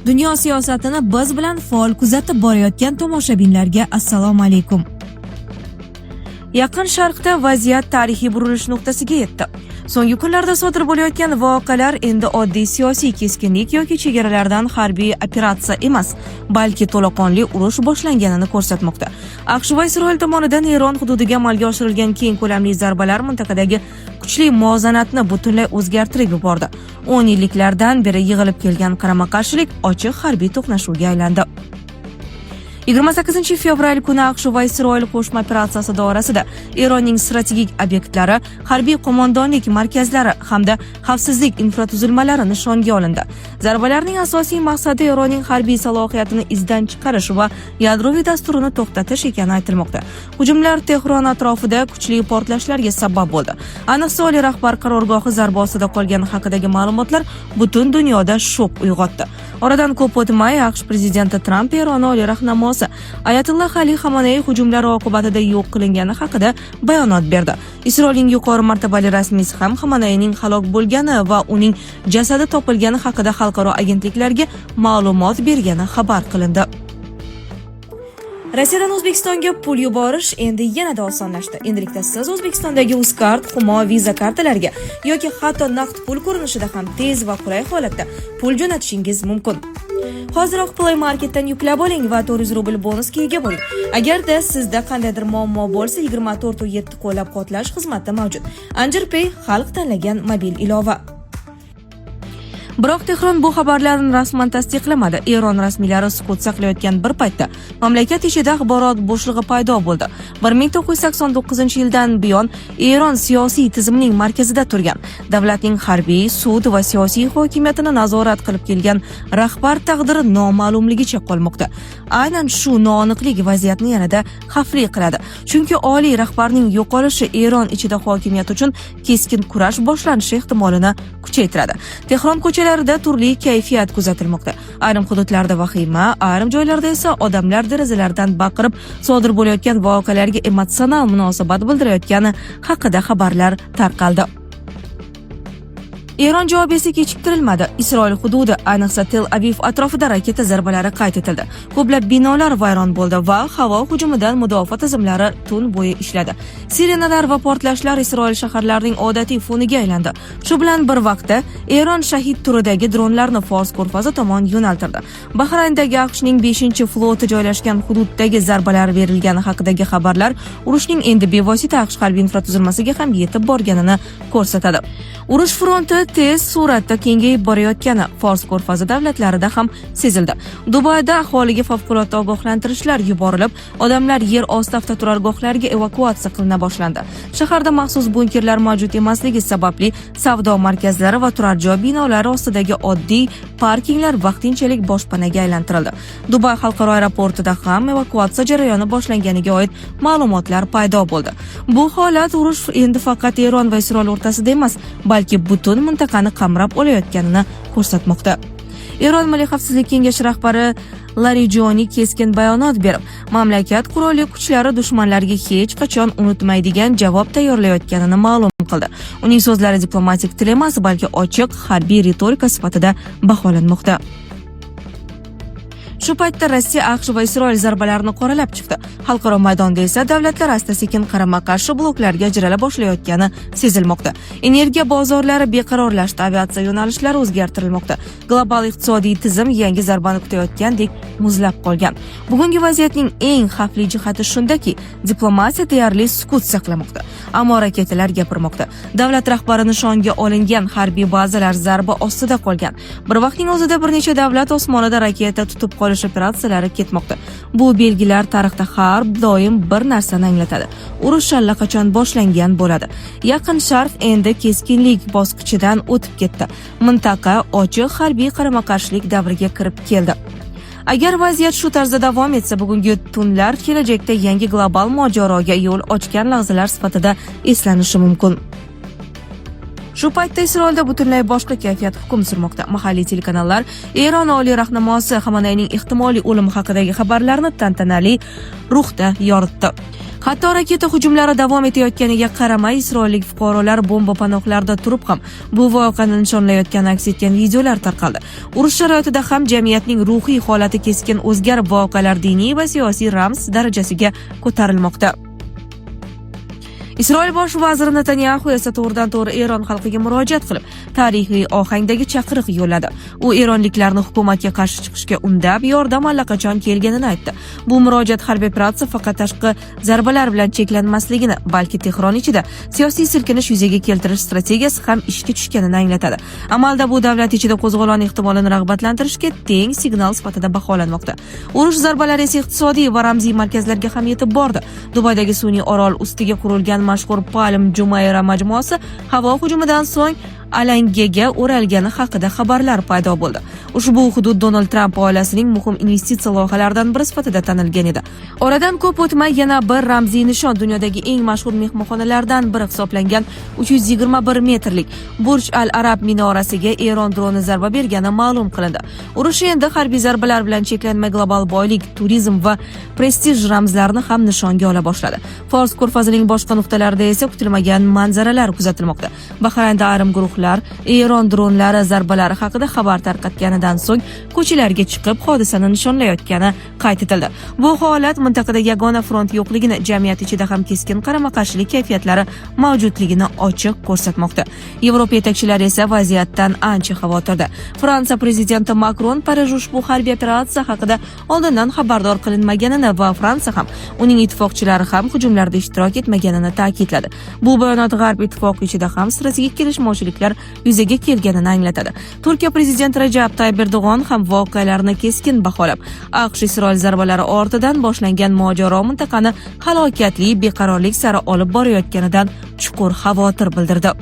Dunyo siyosatini biz bilan faol kuzatib borayotgan tomoshabinlarga assalomu alaykum. Yaqin Sharqda vaziyat tarixiy burilish nuqtasiga yetdi. So'nggi kunlarda sodir bo'layotgan voqealar endi oddiy siyosiy keskinlik yoki chegaralardan harbiy operatsiya emas, balki to'laqonli urush boshlanganini ko'rsatmoqda. AQSh va Isroil tomonidan Eron hududiga amalga oshirilgan keng ko'lamli zarbalar mintaqadagi kuchli muvozanatni butunlay o'zgartirib yubordi. 10 yilliklardan beri yig'ilib kelgan qarama-qarshilik ochiq harbiy to'qnashuvga aylandi. 28 fevral kuni AQSh va Isroil qo'shma operatsiyasi doirasida Eronning strategik obyektlari, harbiy qo'mondonlik markazlari hamda xavfsizlik infratuzilmalari nishonga olindi. Zarbalarning asosiy maqsadi Eronning harbiy salohiyatini izdan chiqarish va yadroviy dasturini to'xtatish ekani aytilmoqda. Hujumlar Tehron atrofida kuchli portlashlarga sabab bo'ldi. Ayniqsa, oliy rahbar qarorgohi zarba ostida qolgani haqidagi ma'lumotlar butun dunyoda shok uyg'otdi. Oradan ko'p o'tmay, AQSh prezidenti Tramp Eron oliy rahnamosi Ayatulloh Ali Xamaney hujumlari oqibatida yo'q qilingani haqida bayonot berdi. Isroilning yuqori martabali rasmiysi ham Xamaneyning halok bo'lgani va uning jasadi topilgani haqida xalqaro agentliklarga ma'lumot bergani xabar qilindi. Rossiyadan O'zbekistonga pul yuborish endi yanada osonlashdi. Endilikda siz O'zbekistondagi Uzcard, Humo, Visa kartalariga yoki hatto naqd pul ko'rinishida ham tez va qulay holatda pul jo'natishingiz mumkin. Hoziroq Play Marketdan yuklab oling va 400 rubl bonusga ega bo'ling. Agarda sizda qandaydir muammo bo'lsa, 24/7 qo'llab-quvvatlash xizmati mavjud. Anjir Pay – xalq tanlagan mobil ilova. Biroq Tehron bu xabarlarni rasman tasdiqlamadi. Eron rasmiylari sukut saqlayotgan bir paytda mamlakat ichida axborot bo'shlig'i paydo bo'ldi. 1989-yildan buyon Eron siyosiy tizimining markazida turgan, davlatning harbiy, sud va siyosiy hokimiyatini nazorat qilib kelgan rahbar taqdiri noma'lumligicha qolmoqda. Aynan shu noaniqlik vaziyatni yanada xavfli qiladi. Chunki oliy rahbarning yo'qolishi Eron ichida hokimiyat uchun keskin kurash boshlanishi ehtimolini kuchaytiradi. Tehron ko'chalarida turli kayfiyat kuzatilmoqda. Ayrim hududlarda vahima, ayrim joylarda esa odamlar derazalardan baqirib, sodir bo'layotgan voqealarga emotsional munosabat bildirayotgani haqida xabarlar tarqaldi. Eron javobi esa kechiktirilmadi. Isroil hududi, ayniqsa Tel Aviv atrofida raketa zarbalari qayd etildi. Ko'plab binolar vayron bo'ldi va havo hujumidan mudofaa tizimlari tun bo'yi ishladi. Sirenalar va portlashlar Isroil shaharlarining odatiy foniga aylandi. Shu bilan bir vaqtda Eron Shahid turidagi dronlarni Fors ko'rfazi tomon yo'naltirdi. Bahrayndagi AQShning 5-floti joylashgan hududdagi zarbalar berilgani haqidagi xabarlar urushning endi bevosita AQSh harbiy infratuzilmasiga ham yetib borganini ko'rsatadi. Urush fronti tez sur'atda kengayib borayotgani Fors ko'rfazi davlatlarida ham sezildi. Dubayda aholiga favqulodda ogohlantirishlar yuborilib, odamlar yer osti avtoturargohlarga evakuatsiya qilina boshlandi. Shaharda maxsus bunkerlar mavjud emasligi sababli savdo markazlari va turar joy binolari ostidagi oddiy parkinglar vaqtinchalik boshpanaga aylantirildi. Dubay xalqaro aeroportida ham evakuatsiya jarayoni boshlanganiga oid ma'lumotlar paydo bo'ldi. Bu holat urush endi faqat Eron va Isroil o'rtasida emas, balki butun mintaqani qamrab olayotganini ko'rsatmoqda. Eron Milliy xavfsizlik kengashi rahbari Larijoni keskin bayonot berib, mamlakat qurolli kuchlari dushmanlarga hech qachon unutmaydigan javob tayyorlayotganini ma'lum qildi. Uning so'zlari diplomatik til emas, balki ochiq harbiy ritorika sifatida baholanmoqda. Shu paytda Rossiya AQSh va Isroil zarbalarini qoralab chiqdi. Xalqaro maydonda esa davlatlar asta-sekin qarama-qarshi bloklarga ajrala boshlayotgani sezilmoqda. Energiya bozorlari beqarorlashdi, aviatsiya yo'nalishlari o'zgartirilmoqda. Global iqtisodiy tizim yangi zarbani kutayotgandek muzlab qolgan. Bugungi vaziyatning eng xavfli jihati shundaki, diplomatiya deyarli sukut saqlamoqda, ammo raketalar gapirmoqda. Davlat rahbari nishonga olingan, harbiy bazalar zarba ostida qolgan. Bir vaqtning o'zida bir necha davlat osmonida raketa tutib qolish operatsiyalari ketmoqda. Bu belgilar tarixda har doim bir narsani anglatadi: urush allaqachon boshlangan bo'ladi. Yaqin Sharq endi keskinlik bosqichidan o'tib ketdi. Mintaqa ochiq harbiy qarama-qarshilik davriga kirib keldi. Agar vaziyat shu tarzda davom etsa, bugungi tunlar kelajakda yangi global mojaroga yo'l ochgan lahzalar sifatida eslanishi mumkin. Shu paytda Isroilda butunlay boshqa kayfiyat hukm surmoqda. Mahalliy telekanallar Eron oliy rahnamosi Xamanayning ehtimoliy o'limi haqidagi xabarlarni tantanali ruhda yoritdi. Hatto raketa hujumlari davom etayotganiga qaramay, isroillik fuqarolar bomba panohlarida turib ham bu voqeani nishonlayotgani aks etgan videolar tarqaldi. Urush sharoitida ham jamiyatning ruhiy holati keskin o'zgarib, voqealar diniy va siyosiy ramz darajasiga ko'tarilmoqda. Isroil bosh vaziri Netanyaxu esa to'g'ridan to'g'ri Eron xalqiga murojaat qilib, tarixiy ohangdagi chaqiriq yo'lladi. U eronliklarni hukumatga qarshi chiqishga undab, yordam allaqachon kelganini aytdi. Bu murojaat harbiy operatsiya faqat tashqi zarbalar bilan cheklanmasligini, balki Tehron ichida siyosiy silkinish yuzaga keltirish strategiyasi ham ishga tushganini anglatadi. Amalda bu davlat ichida qo'zg'olon ehtimolini rag'batlantirishga teng signal sifatida baholanmoqda. Urush zarbalari esa iqtisodiy va ramziy markazlarga ham yetib bordi. Dubaydagi sun'iy orol ustiga qurilgan mashhur Palm Jumeirah majmuasi havo hujumidan so'ng alangaga o'ralgani haqida xabarlar paydo bo'ldi. Ushbu hudud Donald Tramp oilasining muhim investitsiya loyihalaridan biri sifatida tanilgan edi. Oradan ko'p o'tmay yana bir ramziy nishon, dunyodagi eng mashhur mehmonxonalardan biri hisoblangan 321 metrlik Burj Al Arab minorasiga Eron droni zarba bergani ma'lum qilindi. Urush endi harbiy zarbalar bilan cheklanmay, global boylik, turizm va prestij ramzlarini ham nishonga ola boshladi. Fors ko'rfazining boshqa nuqtalarida esa kutilmagan manzaralar kuzatilmoqda. Bahraynda ayrim guruhlar Eron dronlari zarbalari haqida xabar tarqatganidan so'ng ko'chalarga chiqib, hodisani nishonlayotgani qayd etildi. Bu holat mintaqada yagona front yo'qligini, jamiyat ichida ham keskin qarama-qarshilik kayfiyatlari mavjudligini ochiq ko'rsatmoqda. Yevropa yetakchilari esa vaziyatdan ancha xavotirda. Fransiya prezidenti Makron Parij ushbu harbiy operatsiya haqida oldindan xabardor qilinmaganini va Fransiya ham, uning ittifoqchilari ham hujumlarda ishtirok etmaganini ta'kidladi. Bu bayonot G'arb ittifoqi ichida ham strategik kelishmovchiliklar yuzaga kelganini anglatadi. Turkiya prezidenti Rajab Tayyip Erdo'g'on ham voqealarni keskin baholab, AQSh Isroil zarbalari ortidan boshlangan mojaro mintaqani halokatli beqarorlik sari olib borayotganidan chuqur xavotir bildirdi.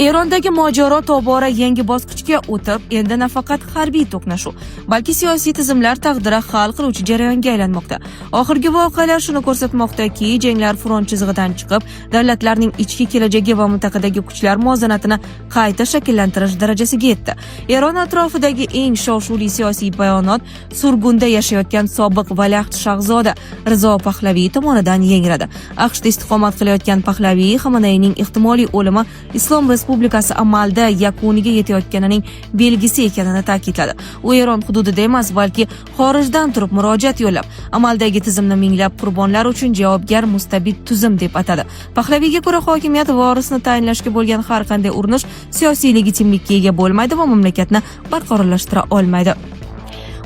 Erondagi mojaro tobora yangi bosqichga o'tib, endi nafaqat harbiy to'qnashuv, balki siyosiy tizimlar taqdiri hal qiluvchi jarayonga aylanmoqda. Oxirgi voqealar shuni ko'rsatmoqdaki, janglar front chizig'idan chiqib, davlatlarning ichki kelajagi va mintaqadagi kuchlar muvozanatini qayta shakllantirish darajasiga yetdi. Eron atrofidagi eng shov-shuvli siyosiy bayonot surgunda yashayotgan sobiq valiahd shahzoda Rizo Pahlaviy tomonidan yangradi. AQShda istiqomat qilayotgan Pahlaviy Xamanayning ehtimoliy o'limi Islom Respublikasi amalda yakuniga yetayotganining belgisi ekanini ta'kidladi. U Eron hududida emas, balki xorijdan turib murojaat yo'llab, amaldagi tizimni minglab qurbonlar uchun javobgar mustabid tuzum deb atadi. Pahlaviyga ko'ra, hokimiyat vorisini tayinlashga bo'lgan har qanday urinish siyosiy legitimlikka ega bo'lmaydi va mamlakatni barqarorlashtira olmaydi.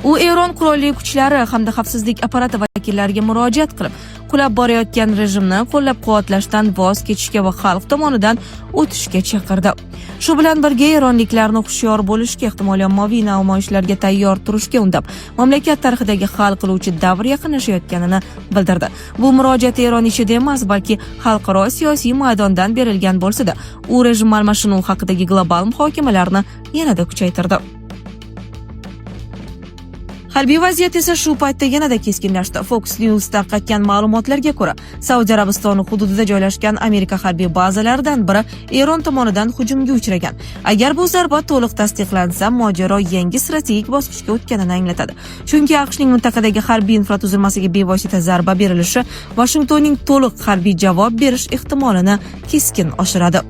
U Eron qurolli kuchlari hamda xavfsizlik apparati vakillariga murojaat qilib, qulab borayotgan rejimni qo'llab-quvvatlashdan voz kechishga va xalq tomonidan o'tishga chaqirdi. Shu bilan birga eronliklarni hushyor bo'lishga, ehtimoliy ommaviy namoyishlarga tayyor turishga undab, mamlakat tarixidagi hal qiluvchi davr yaqinlashayotganini bildirdi. Bu murojaat Eron ichida emas, balki xalqaro siyosiy maydondan berilgan bo'lsa-da, u rejim almashinuvi haqidagi global muhokamalarni yanada kuchaytirdi. Harbiy vaziyat esa shu paytda yanada keskinlashdi. Fox News tarqatgan ma'lumotlarga ko'ra, Saudiya Arabistoni hududida joylashgan Amerika harbiy bazalaridan biri Eron tomonidan hujumga uchragan. Agar bu zarba to'liq tasdiqlansa, mojaro yangi strategik bosqichga o'tganini anglatadi. Chunki AQShning mintaqadagi harbiy infratuzilmasiga bevosita zarba berilishi Vashingtonning to'liq harbiy javob berish ehtimolini keskin oshiradi.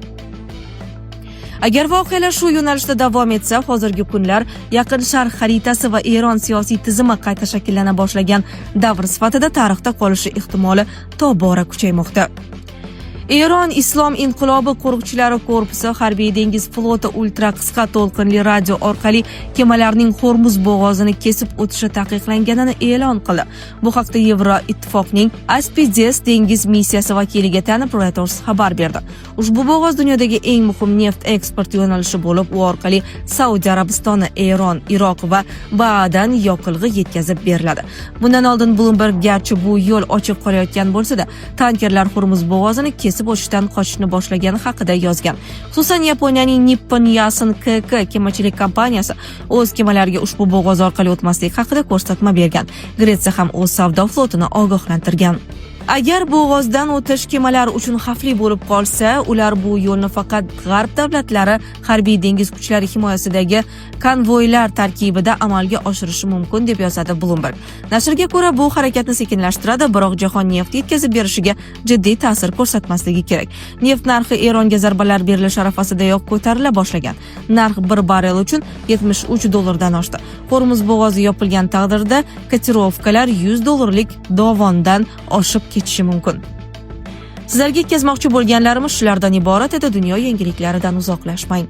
Agar voqealar shu yo'nalishda davom etsa, hozirgi kunlar Yaqin Sharq xaritasi va Eron siyosiy tizimi qayta shakllana boshlagan davr sifatida tarixda qolishi ehtimoli tobora kuchaymoqda. Eron Islom inqilobi qo'riqchilari korpusi harbiy dengiz floti ultra qisqa to'lqinli radio orqali kemalarning Xo'rmuz bo'g'ozini kesib o'tishi taqiqlanganini e'lon qildi. Bu haqda Yevro ittifoqning Aspides dengiz missiyasi vakiliga tayanib Reuters xabar berdi. Ushbu bo'g'oz dunyodagi eng muhim neft eksport yo'nalishi bo'lib, u orqali Saudiya Arabistoni, Eron, Iroq va BAAdan yoqilg'i yetkazib beriladi. Bundan oldin Bloomberg, garchi bu yo'l ochiq qolayotgan bo'lsa-da, tankerlar Xo'rmuz bo'g'ozini kesib o'tishdan qochishni boshlagani haqida yozgan. Xususan, Yaponiyaning Nippon Yusen KK kemachilik kompaniyasi o'z kemalariga ushbu bo'g'oz orqali o'tmaslik haqida ko'rsatma bergan. Gretsiya ham o'z savdo flotini ogohlantirgan. Agar bo'g'ozdan o'tish kemalar uchun xavfli bo'lib qolsa, ular bu yo'lni faqat g'arb davlatlari harbiy dengiz kuchlari himoyasidagi konvoylar tarkibida amalga oshirishi mumkin, deb yozadi Bloomberg. Nashrga ko'ra, bu harakatni sekinlashtiradi, biroq jahon neft yetkazib berishiga jiddiy ta'sir ko'rsatmasligi kerak. Neft narxi Eronga zarbalar berilishi arafasidayoq ko'tarila boshlagan. Narx bir barrel uchun 73 dollardan oshdi. Hormuz bo'g'ozi yopilgan taqdirda kotirovkalar 100 dollarlik dovondan oshib ketishi mumkin. Sizlarga yetkazmoqchi bo'lganlarimiz shulardan iborat edi. Dunyo yangiliklaridan uzoqlashmang.